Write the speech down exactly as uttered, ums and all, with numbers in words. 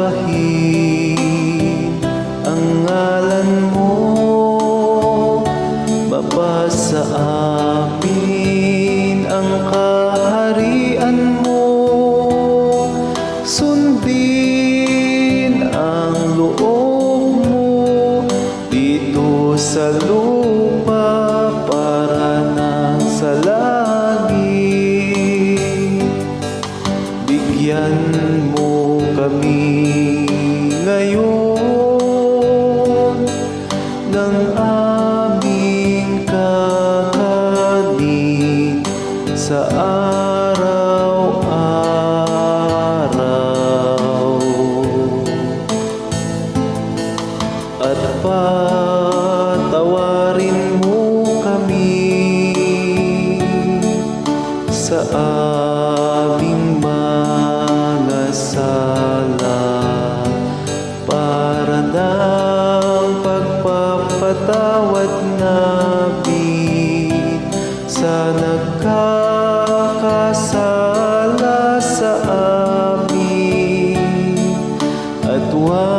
Bahin ang ngalanmo, mapasaamin ang kaharianmo, sundin ang loobmo dito sa lupa para nang sa langit. Bigyan mo kami ngayon ng aming kakanin sa araw-araw. At patawarin mo kami sa aming mga sala, para ng pagpapatawad namin sa nagkakasala sa amin, at huwag